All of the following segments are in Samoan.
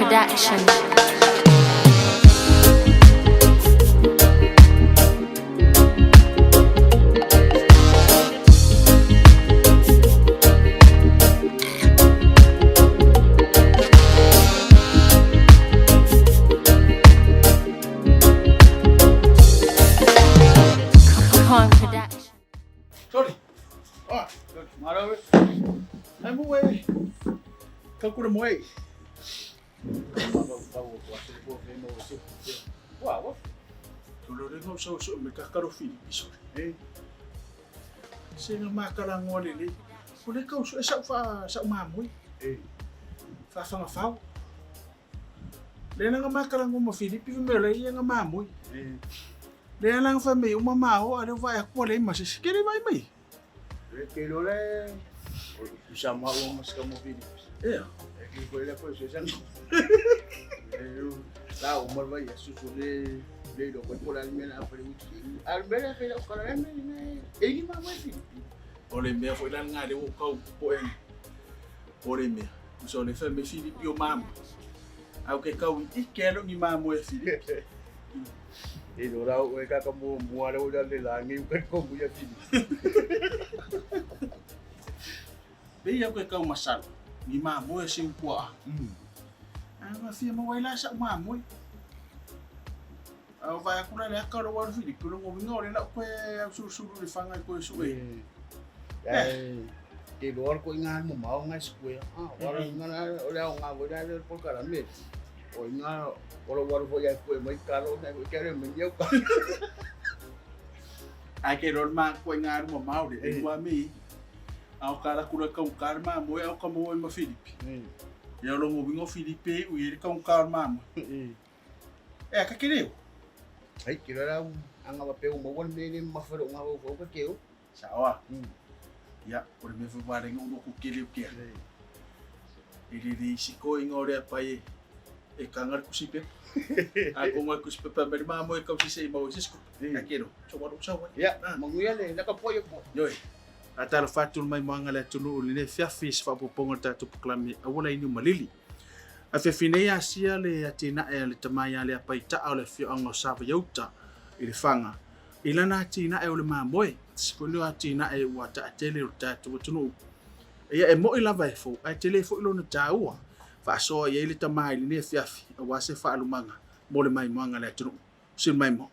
Production. Con Production. Sorry. Ah, Malo we. ai mo e. Ka kura mo e. Wa wa. Tolo re ngau sau so me ka karo Filipi sorry. Eh. Se nga makala ngoa le le. O le kau so e sau fa sau mamui. Eh. Fa fanga fau. Le na nga makala ngoa ma Filipi me le ia nga mamui. Eh. Le na nga fa me uma mao a le vai akua le ma se kere vai mai. Le ke lo le. O sa ma o mas ka mo Filipi. E. E ke ko le ko se sang. Eh. La o mar vai su su le le lo ko ko la me la fa le uti. Al me la fe la ko la me me. E ni ma mo Filipi. O le mea foi la nga le o kau po e. O le mea. So le fa me Filipi o mama. Au ke kau i ke lo ni mamu e Filipi. E lo la o e ka ka mo mo ala o la le la ngi ko ko mo ya Filipi. Pe ia ke kau masalo. Ni mamu e se upua. Mm. A ma fia mo wai la sa mamu. Au vai akula le aka lo waru Filipi lo ngovinga o le la koe au suru suru le whanga i koe su e. Eh. Te lo ko inga mo mau ngai square. Ah, wala inga na o le nga bo na le por cara me. O inga o lo waru fo ya koe mai karo na ko kere me nyeu ka. Ai ke rol ma koe ngā ruma maure, e ua me. Au kara kura kau kara mamu e au ka mo ma Filipi. Ia lo ngovinga o Filipi e ui e kau kara mamu. E ka kereu. Ai ke ra anga ba pe o mo won me le ma fero nga bo ko ke o. Sawa. Ia, o le mea wharenga uno ku kereu kea. E re re isi ko inga o rea pai e e kangar kusipe. A ko ngai kusipe pa meri mamu e kau sise i mau e sisku. Ka kero. So waru sa wai. Ya, manguia le na ka po yo po. Yoi. A tala whātulu mai moanga le atunu o lene fiafi se whaapoponga o tātou poklame a wala ini malili. A fiafi nei asia le atina e le tamai a le apai taa o le fioanga o sava iauta i le whanga. I lana atina e o le mamoe. Siponi o atina e ua taatele o tātou atunu. Ia e moi lava e fou, ai tele fo ilo na tāua. Whaasoa i le tamai le fiafi a wase whaalumanga mo le mai moanga le atunu. Sil mai mo.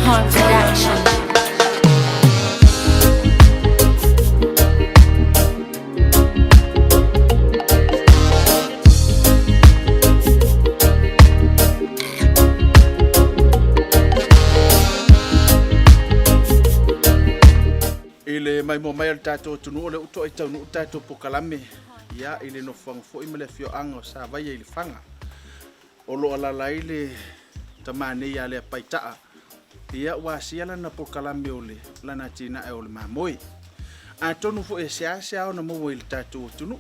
Con Production. I le mai mo mai o le tātou tunu o le uto i taunu o tātou pokalame. Ia i le nofoanga foi ma le afioaga o Savaia i le Faga. O loo alaala ai le tamā nei ia Leapaita'a. Ia ua asia lana pokalame o le lana atinae o le mamoe. Atonu foi e seasea ona maua i le tatou atunuu.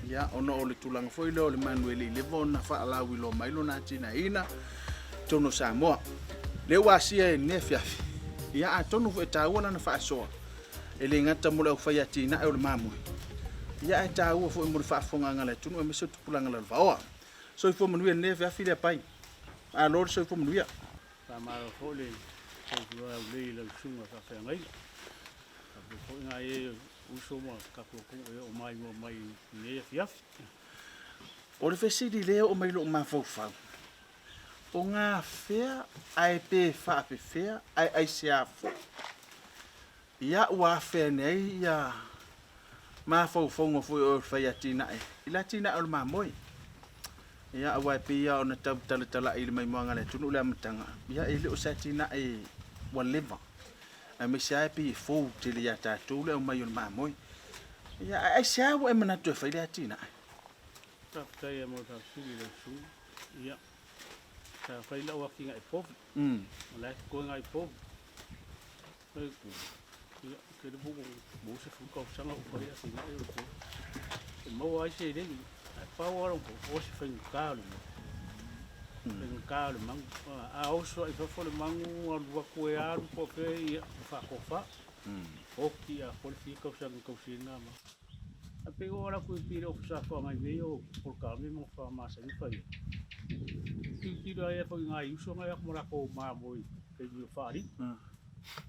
Ia ona o le tulaga foi lea o le manu e le'i leva ona faalauiloa mai lona atinaeina totonu o Samoa. Lea ua asia e lenei afiafi. Ia atonu foi e taua lana faasoa e le gata mo le aufai atinae o le mamoe. Ia ae taua foi mo le faafofogaaga a le atunuu aemaise o tupulaga lalovaoa. Soifua manuia i lenei afiafi Leapai. Malo le soifua manuia. Faamalo foi le soifua aulei i lau susuga faafeagaiga. Faapea foi nai e uso ma tapuapu'u e oo mai mua mai i lenei afiafi. O le fesili lea e oo mai i lou mafaufau, o gafea ae pe faapefea ae aisea foi ia ua afea ane ai ia mafaufauga foi o le fai atinae i le atinae o le mamoe. Ia aua e pei lava ona tau talatala'i i le maimoaga a le atunuu i le amataga, ia e le o se atinae ua leva, aemaise lava e pei e fou tele iā tatou le aumai o le mamoe. Ia ae aisea ua e manatu e fai le atinae? Faafetai lava mo le faafesili i lau susuga. Ia, sa fai lau atiga i povi. O la e totoe nai povi. Ia, tele po o maua se fulu tausaga o fai atinae o le po. E maua ai seleni, ae pau lava lou po, o se faigata o le mea. Faigata o le magu. A oso i fafo le magu, alu atu e alu po o fea, ia, ua faatofa. Oti atoa le fia tausaga e tausi ai lena magu. Ae pei ua oo atu i le Ofisa Faafeagai nei o polokalame ma faamasani fai ai. Tilotilo ai foi i nai uso na e o atu ma latou mamoe i taimi o faaaliga.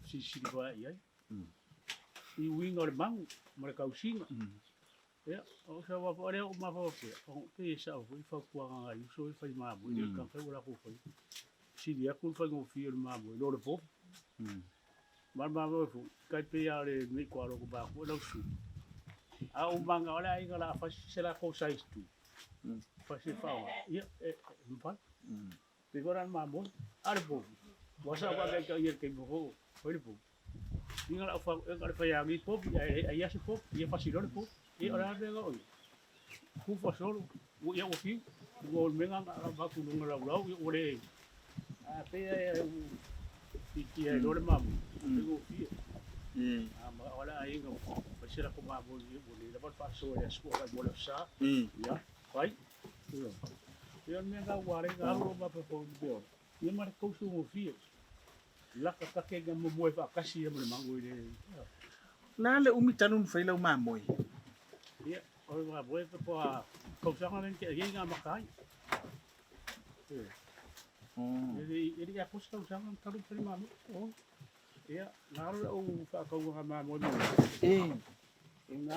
Silisili foi i ai. I uiga o le magu ma le tausiga. Ia, o sau lava foi lea ua mafaufau pea, pei e sao foi fautuaga a nai uso ia fai mamoe i le tagata ua latou faia. Sili atu le faigofie o le mamoe i lo le povi. Ma le mamoe foi, tai pei lava o le mea i Kuala Lumpur lau susuga. A ou manao le aiga o le a fai se latou size 2, fai se faaaoga, ia, e mafai. Pei foi la o le mamoe. A o le povi, ua sao faataitai i le taimi foi o fai le povi. Inga la au e le fai agi povi, ae ai se povi, ia fasi loa le povi. Ia o le a le mea na o ia? Kufa solo, ua ia ua fiu. Ua o le mea na avatu i luga laulau, ia ua le... A pei e titia ai loa le mamoe, faigofie. A manao le aiga fai se latou mamoe ua le lava le faasoa i le aso mo le Aso Sa. Ia, fai. Ia o le mea lena ua ala ai ona alu lou mafaufau i le mea o ia ma le tausi gofie. Laka take na momoe faatasi ia ma le mago i le... O le a le umi talu ona fai lau mamoe? Ia, o le mamoe faatoa tausaga lea na tea nei na amata ai. E le i atoa se tausaga talu ona fai le mamoe. Ia, na alu lau faatauga mamoe muamua. E na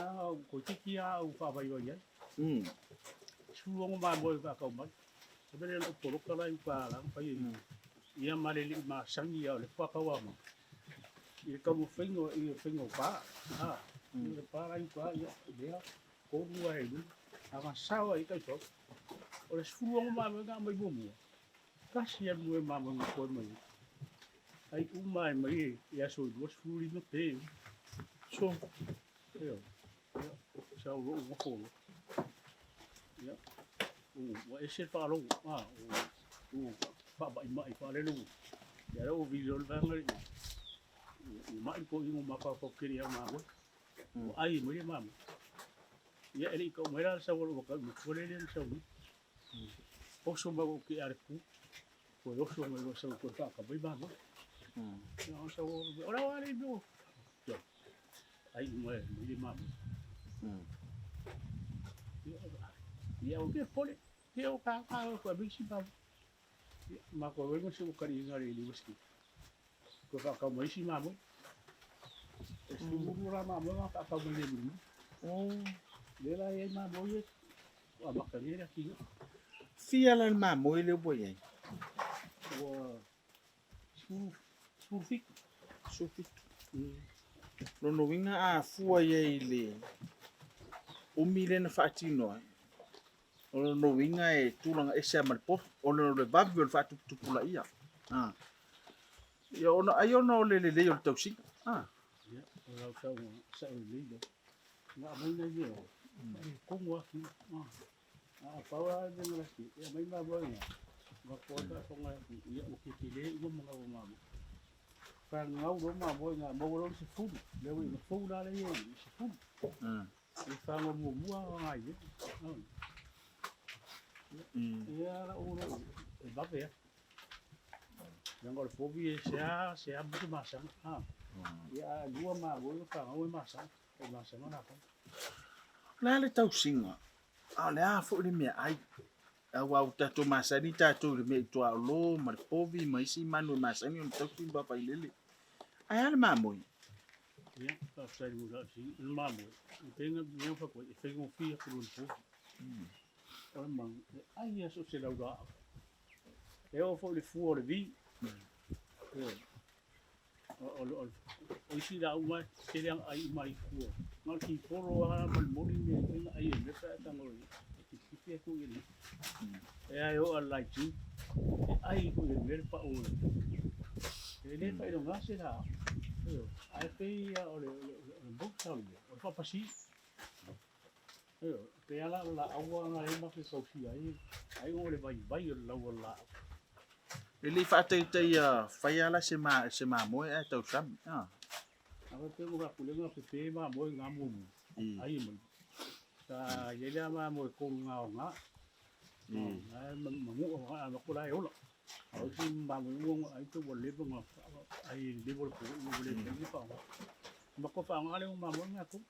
toeitiiti lava au faavaivai ai. 16 mamoe faatau mai. E vele lau poloka la i uka la na fai ai. Ia ma le lei masani ia o le faatau a mai. I le taumafaiga i le faiga o pa. I le pa la i uka ia lea tolu ae lua. Agasao ai taifau. O le 16 mamoe na aumai muamua. Tasi lava le moe mamoe na toe mai ai. Ai uma ai mai i aso e 25 pe. So, ioe. Ia, sau lou nofo loa. Ia, ua ese le faalogo, ua faamaimai faalelou. Ia lea ua vili loa le vaega lea, ua mai le toeaina ua mafaufau tele ia mamoe. Ua ai mai le mamoe. Ia e le i tau mai la le sau a lou matai matua lea na sau nei. Oso mai ua ou tea le ku, toe oso mai loa sau toe faata mai mamoe. Ia o sau o la oa le mea o ai uma e mai le mamoe. Ia o ke pole, ke o ka ka o ko misi mamoe. Ia ma ko wai mo se o kari inga le university. Ko whakau mai isi mamoe. E sulu ra mamoe ma whakau mai le mulu. Le la e mamoe e ua amata nei le atinae. Fia la le mamoe lea ua i ai? Ua 17. 17. Lona uiga a fua i ai i le umi lea na faatino ai, o lona uiga e tulaga ese lava ma le povi, ona o le vave o le faatuputupulaia. Ia ona ai ona o le lelei o le tausiga. Ia, o lau sao lelei lea. Na aumai nai mea o, faaletonu lava kilo. A pau lava le mea na laki, e aumai mamoe na, ma koa faafofoga atu, ia ua tetele uma manao o mamoe. Fagau loa mamoe na, maua loa le 10, lea ua i ai, na fou la lea i ai, le 10. Le faga muamua lava nai mea. Ia la o e vave lava. Leaga o le povi e sea sea mo se masaga. Ia a lua mamoe ma fagau e masaga, e masaga latou. O le a le tausiga? A o le a foi le meaai? Aua ua tatou masani tatou i le mea i tuaolo ma le povi ma isi manu e masani ona tausi ma failele. Ae a le mamoe? Ia, faafetai mo lau fesili. O le mamoe, e pei ona mea fai atu ai, e faigofie atu i lo le povi. O le manu, e ai lava so o se laulaau. E oo foi i le fua o le vi. Ioe. O isi laau uma e tele lava ona ai uma ai i fua. Na o le tipolo lava ma le moli mea e mafai ona ai e mea pe a e tago e tipitipi atu i le E a e oo lava i le laitiutu, e ai foi e le mea le pau o le E le faailoga se laau. Ioe. Ae pei lava o le most o le mea, o le faapasi. Ioe. Pei lava la o le laau lava lena matou te tausia ai, ai o le vaivai o le lau o le laau. E le i faataitaia faia la se ma se mamoe ae tausami. Ah. A pe mo ka kulenga pe pe mamoe ngā mumu. Ai mai. Sa iai lea mamoe kolu ngā o ngā. Ai mangu o ngā ma kula e ola. A o si mamoe ua ai te ua leva ngā ai leva le po ua le pe pa. Ma ko fa ngā le mamoe ngā ko.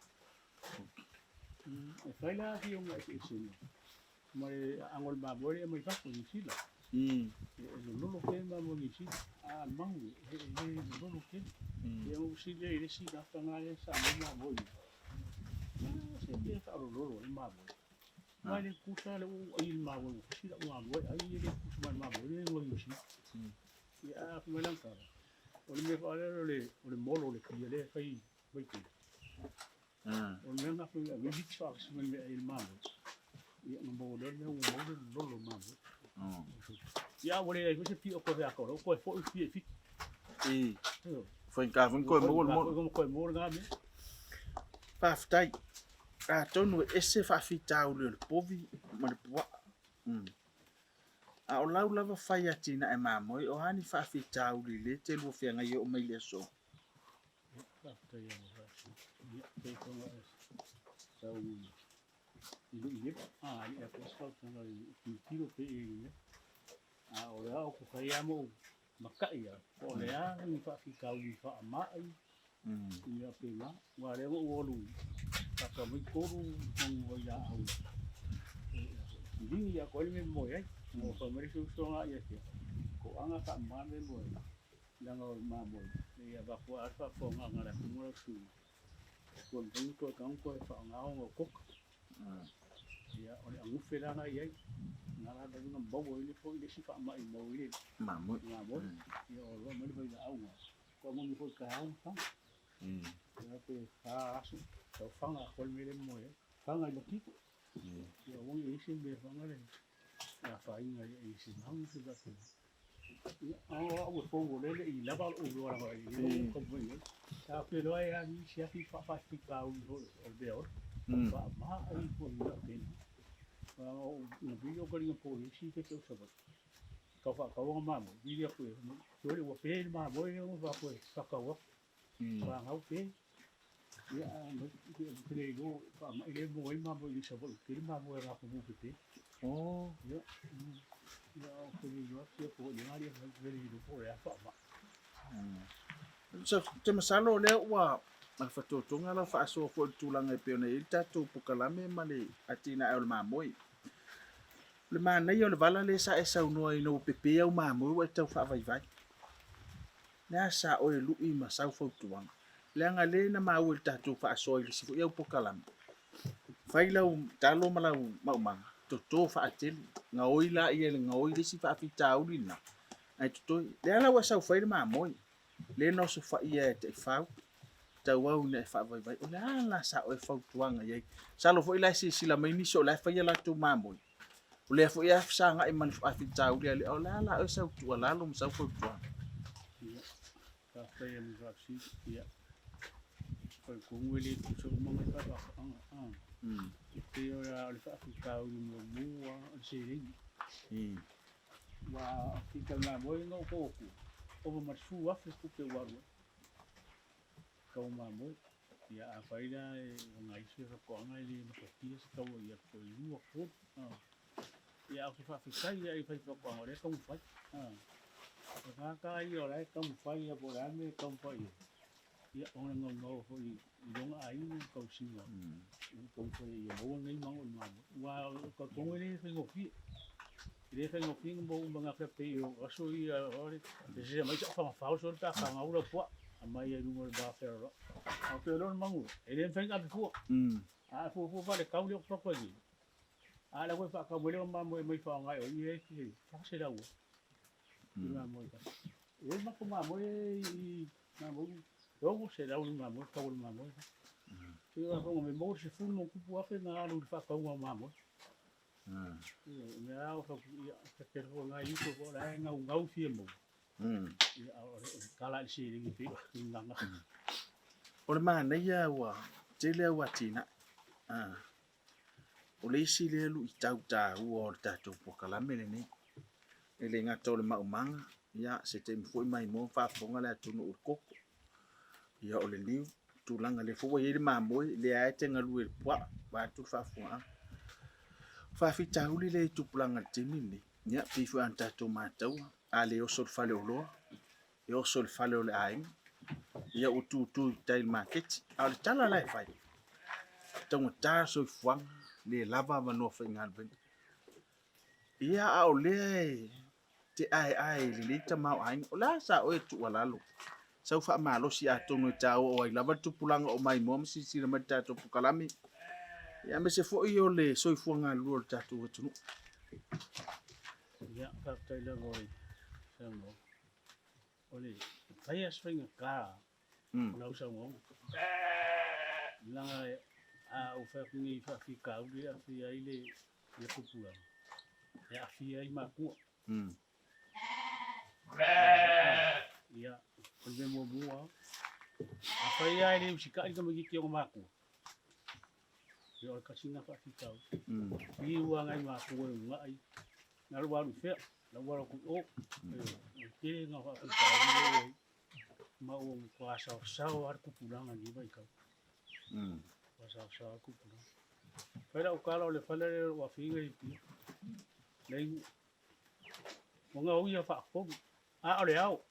E fai la ki o ngā e se. Ma le angol mamoe le mai fa ko ni sila. E lolo ke mamoe ni sila. A mangu e lolo ke. Ia o sili i le isi lafanga ia sa mo mamoe. Se mea faalololo le mamoe. Mai le kusa le u ai le mamoe u sila u mamoe ai le kusa mai mamoe le ngoi usi. Ia a mai lang tala. O le mea faalelo le o le molo le kia le fai mai te. O le mea ngafu ia me hit fa se mai ai le mamoe. Ia mo le mea u mo le lolo mamoe. Ia o le ai se pi o ko vea ko ko fo i fi fi. I. Faigata foi koe maua le molo. Koe maua le mea. Faafetai. Atonu e ese faafitauli o le povi ma le puaa. A o lau lava fai atinae mamoe, o a ni faafitauli le te lua feagai e oo mai le aso? Faafetai lava faafetai. Ia, pei foi ona tau i lou lepa. A, ia ko se fautuaga i tilotilo pea i le mea. A o le a o ku fai lava ma ou maka'i lava, po o le a ni faafitauli faama'i ia pēlā. Aua o lea ua ou alu faatau mai tolu manu vailaau e ligi atu ai le mea e moe ai. Ua fai mai le isi uso na ia te au, ko aga faamama le mea e moe ai, leaga o le mamoe e avatu lava le faafofogaaga a le atunuu lau susuga. Ua mafai ona toe tago toe faaaoga ona o koka. Ia, o le agufe la na i ai, na la na maua ai le foi le isi faamai maua ai le Mamoe. mamoe. Ia, o loa mai le vailaau na. Ko moni foi taeao na fana. Ia pe fa aso, tau fanga ko le mea le moe ai. Fanga i matito. Ia, o i isi mea fanga le afaina i isi mau se ka te. Ia, o au e fou o lele i lava o loa la i ko mai. Sa pe loa e ani si afi fa fa fi ka u ho o le o. Fa ma ai ko ni pe. O na vi o ko ni po i si te te sa ba. Ka fa ka o ma mo vi ya ko. Ko le o pe ma mo e o fa ko fa ka o. Fa ngau pe. Ia ma te le go fa ma ile mo i ma mo i sa ba ke ma mo ra ko mo pe. Oh. Ia. Ia o ko ni yo sia ko ni ngari ma le ni po ya fa ma. So, te masalo o lea ua fatotoga lau faasoa foi i le tulaga e pei ona i ai le tatou pokalame ma le atinae o le mamoe. O le manaia o le vala lea sa e saunoa ina ua pepe au mamoe ua e tau faavaivai. Le a sa oe lui ma sau fautuaga. Leaga lea na maua i le tatou faasoa i le isi foi au pokalame. Fai lau talo ma lau maumaga, toto faatele, gaoi laia i le gaoi le isi faafitauli lena, ae totoe. Lea la ua e sau fai le mamoe, lea na osofaia e taifau, tauau ina e faavaivai. O le a la sa oe fautuaga i ai? Masalo foi la e silasila mai nisi o la e fai a latou mamoe, o lea foi e fesagai ma le faafitauli a le, o le a la oe sau tuualalo ma sau fautuaga? Ia, faafetai e faafesili. Ia, o le tonu e le tusa uma ngai faafaaga. E pei o le faafitauli muamua o le seleni. Ua fita mamoe na ou tau atu, ova ma le 10,000 tupe ua alu ai. Tau mamoe. Ia, afai la e o nai isi faatoaga e le mafatia se tau ia po i lua tolu. Ia, ou te faafetai ia i fai faatoaga o lea e taumafai. O tagata ia o la e taumafai ia po o le a le mea e taumafai ai. Ia, ona naunau foi i lona aiga ma tausiga. Taumafai ia maua nei mago i le mamoe. Aua o talitonu e le faigofie. E le faigofie ona maua uma gata pei o aso ia o le se mai sa fagafao so le pe a kagau lau puaa. Aumai ai luga o le va fealoaloai. A o te iloa le magu, e le mafai ona ave fua. A e fuafua faaletau lea ou te fai atu ai nei. A o la foi e faatau mai le mamoe mai faaaoga e o i e 400 ai. I mamoe tasi. E i ai matou mamoe i mamoe 600 le mamoe, tau o le mamoe. E pei ona maua le 10 ma ona tupu afe na alu i le faatauga o mamoe. O mea lava o fai atu, ia, tele foi nai uso foi o la e naunau fia maua. Ia, o le tala i le seleni pei o le gagana. O le manaia ua tele au atinae. O le isi lea luitau taua o le tatou polokalame lenei. E le gata o le maumaga Ia, se taimi foi maimoa ma faafofoga le atunuu i le koko. Ia, o le niu, tulaga lea foi ua i ai le mamoe, lea lava e te galue i le puaa, vaeatu le faafofogaaga. O faafitauli lea i tupulaga i le taimi lenei, ia, pei foi ona tatou mataua, a le oso i le faleoloa, e oso i le fale o le aiga, ia ua tutu i tai i le maketi. A o le tala la e fai, e taugata le soifuaga, le lava avanoa faigaluega. Ia, a o lea e te aeae i lenei tamaoaiga, o le a sa oe tuualalo, sau faamalosi atonu e taua o ai lava le tupulaga o maimoa ma silasila mai i le tatou polokalame, aemaise foi o le soifua galulue o le tatou atunuu. Ia, faafetai lava i saunoaga. O le fai a se faigata o lau saunoaga. Leaga a ou fai atu nei faafitauli e aafia ai le tupulaga, e aafia ai matua. Ia, o le mea muamua, afai lava e le usitai le tamaitiiti i ona matua, ia o le tasi lena faafitauli. Fiu lava nai matua e uunai, na o le alu i fea, la ua alu atu i o. O le tele lena o faafitauli lea ua i ai, ma ua matua saosaoa lava le tupulaga i lenei vaitau. Matua saosaoa lava le tupulaga. Fai lau tala o le fale lea o lou afioga i Apia, lea Ua gaoia faatolu, a o le ao.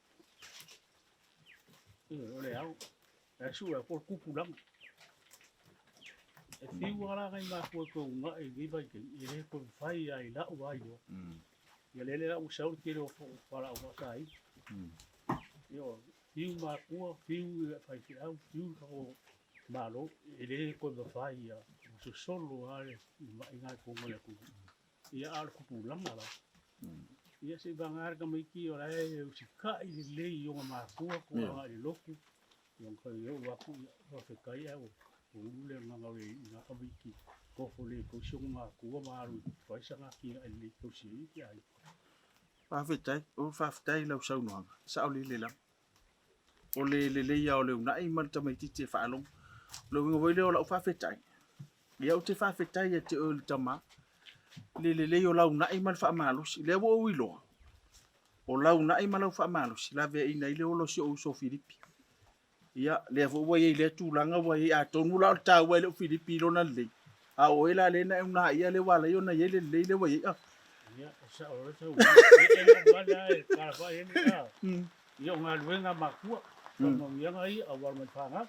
Ioe, o le ao. Ae sue atu o le tupulaga. E fiu lava la nai matua e toe uunai i lenei vaitaimi, e le toe mafai lava i lau lava iloa. Ia lea la ua sau le tele o fualaau faasaina. Ioe, fiu matua, fiu faifeau, fiu le tatou Malo, e le toe mafai lava, ua sosolo lava le mai lena i totonu o le atunuu. Ia, a o le tupulaga lava. Ia se i vagana le tamaiti o la e usitai lelei i ona matua tulaga i le lotu, ia ona fai oo atu, ia faafetai ae ua ulu le agaga o le alii i lena tamaiti, nofo lelei e tausi ona matua ma alu e fai sana atinae lelei e tausi ai le aiga. Faafetai, ua faafetai i lau saunoaga, e saolele lava. O le lelei lava o le uunai ma le tamaitiiti e faalogo. O le uiga foi lea o lau faafetai, Ia ou te faafetai ia te oe le tama, le lelei o lau uunai ma le faamalosi. O lea ua ou iloa, o lau uunai ma lau faamalosi, laveaiina ai le ola o si ou uso o Filipi. Ia, lea foi ua i ai i lea tulaga ua i ai, atonu la o le taua e le o Filipi i lona lelei, a o oe la lea na e unaaia lea ua ala ai ona i ai le lelei lea ua i ai. Ah. Ia, e sao loa sau. E le vale a e tala fai e a. Ia o galuega matua, faamanuiaga ia aua mai fanau.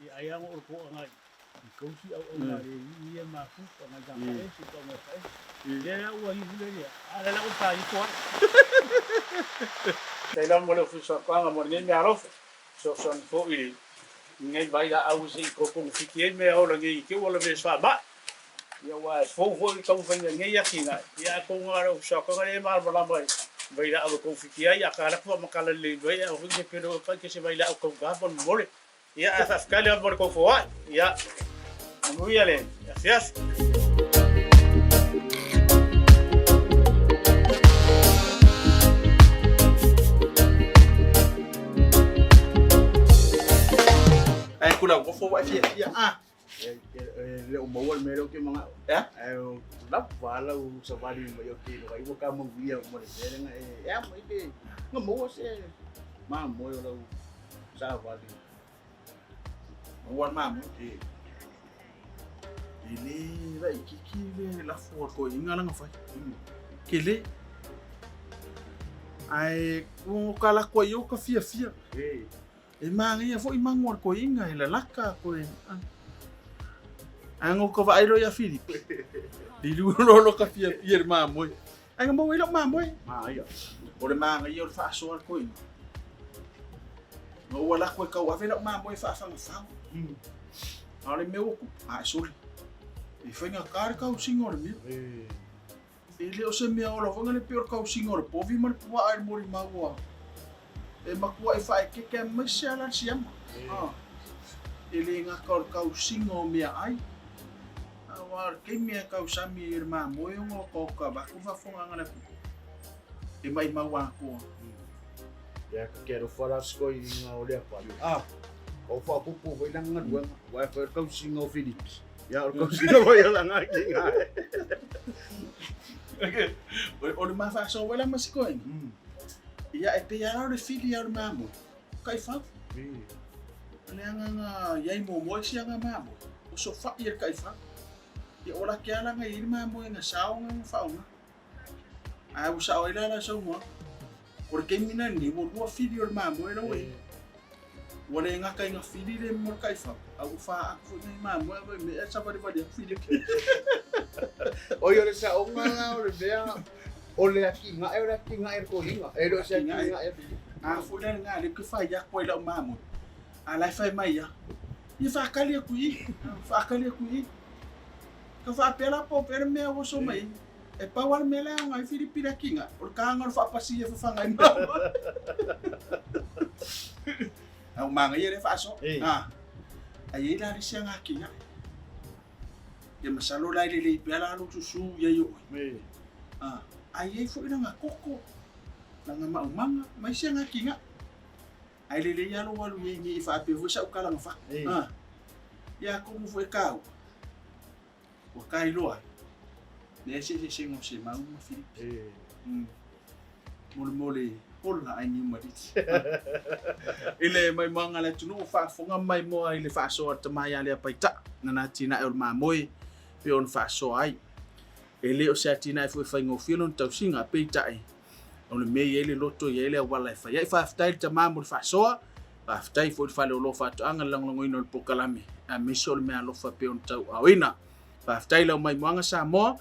Ia ai a o le toaga i tausi auauna a le alii ia ma mafuta nai tagata ese i taumafa ese. Lea la ua ihu le lea, a lea la ua ta ifo ai. Faafetai lava mo le Ofisa o Faatoaga mo lenei meaalofa, fesoasoani foi i lenei vailaau se i toe togafiti ai mea ola nei i te ua lavea i se faamai. Ia aua e fou foi le taumafaiga i lenei atinae, ia atonu lava o le Ofisa o Faatoaga lea e malamalama i vailaau e togafiti ai, a ta alu atu faamatala lelei mai ai, aua foi ne i pele oe kai se vailaau taugata faamolemole. Ia, ae faafetai lava mo le tou foai. Ia, manuia le afiafi. Ae kula ofo wa fia fia ah. E le o maua le mea lea ou te manao. Ea? Ae o lava lau savali mai o te iloa ai ua ka manuia uma le mea lea e a mai le na maua se mamoe o lau savali. Maua le mamoe. E. E le laitiiti le lafo a toeaiina lana fai. Tele. Ae ua ka lako ai o ka fiafia. E. E manaia foi manu a le toeaina e lalata toe. Ae na ka vaai loa ia Filipi. Lilu loa lo ka fiafia i le mamoe. Ae na maua ai lau mamoe. Manaia. O le manaia o le faasoa a le toeaina. Na ou alu atu e tauave lau mamoe e faafagafau. A o le mea ua tupu, a e soli. E faigata le tausiga o le mea. E le o se mea ola foi le pei o le tausiga o le povi ma le puaa i le molimau a e matua e faaeteete aemaise lava la le siama. E le gata o le tausiga o meaai, aua o le taimi lava e tausami ai e le mamoe ona otaota avatu le faafofogaaga a le atunuu, e maimau atoa. Ia ka ke alofa la siko i nga o lea pali. Ah, o faapopo foi lana galuega, aua e fai o le tausiga o Filipi. Ia, o le tausiga foi o lana atiga. O le ma faasoa foi la ma sikoina. Ia, e pei lava la o le fili lava o le mamoe, taifau. O le agaga i ai muamua isi aga mamoe, osofai e le taifau. Ia o lake lava la na i ai le mamoe na sao na faaaoga. Ae ua sao ai la lau saunoaga. O le taimi lena lenei ua lua fili o le mamoe la ua i ai. Ua le gata ina fili le mo le taifau, a ua faatu foi nai mamoe ae fai mai ea savalivali atu fili atu. Oi, o le saoga la o le mea, o le atinae o le atinae a le toeaina, e le o se atinae a le A foi la lena lea ou te fai atu ai i lau mamoe, a o la e fai mai lava, ia faatali atu i i, faatali atu i i. Ka faapea la po o fea le mea ua oso mai ai. E pau lava le mea lea e aoga ai Filipi le atinae, o le taga o le faapasi e fafaga ai mamoe. Ae ua manaia lea faasoa. Ae i ai la le isi aga atinae. Ia masalo la e lelei pea la lou susu i ai o oe. Ae i ai foi lana koko, lana maumaga ma isi aga atinae. Ae lelei lava lou alu i ai ne i faapea foi sau tala na fatu. Ia atonu foi e taua. Ua ka iloa ai, leai se eseesega o Semau ma Filipi. Molemole ola ai Niumaliti. I le maimoaga a le atunuu ua faafofoga maimoa i le faasoa a le tama ia Leapaita'a nana atinae o le mamoe pei ona faasoa ai. E le o se atinae foi e faigofie lona tausiga, peitai o le mea e i ai le loto e i ai le auala e fai ai. Faafetai i le tama mo le faasoa, faafetai foi i le fale o lo faatoaga i le lagolagoina o le polokalame, aemaise o le meaalofa e pei ona tauaaoina. Faafetai i lau maimoaga Samoa,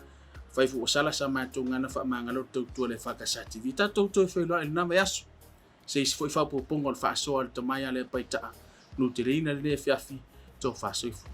fai foi ua sala sa matou gana faamagalo le tautua le EFKS TV. Tatou toe feiloai i lena vaiaso. Se isi foi faaopoopoga o le faasoa a le tama ia Leapaita'a, nuteleina lenei afiafi, tofa soifua.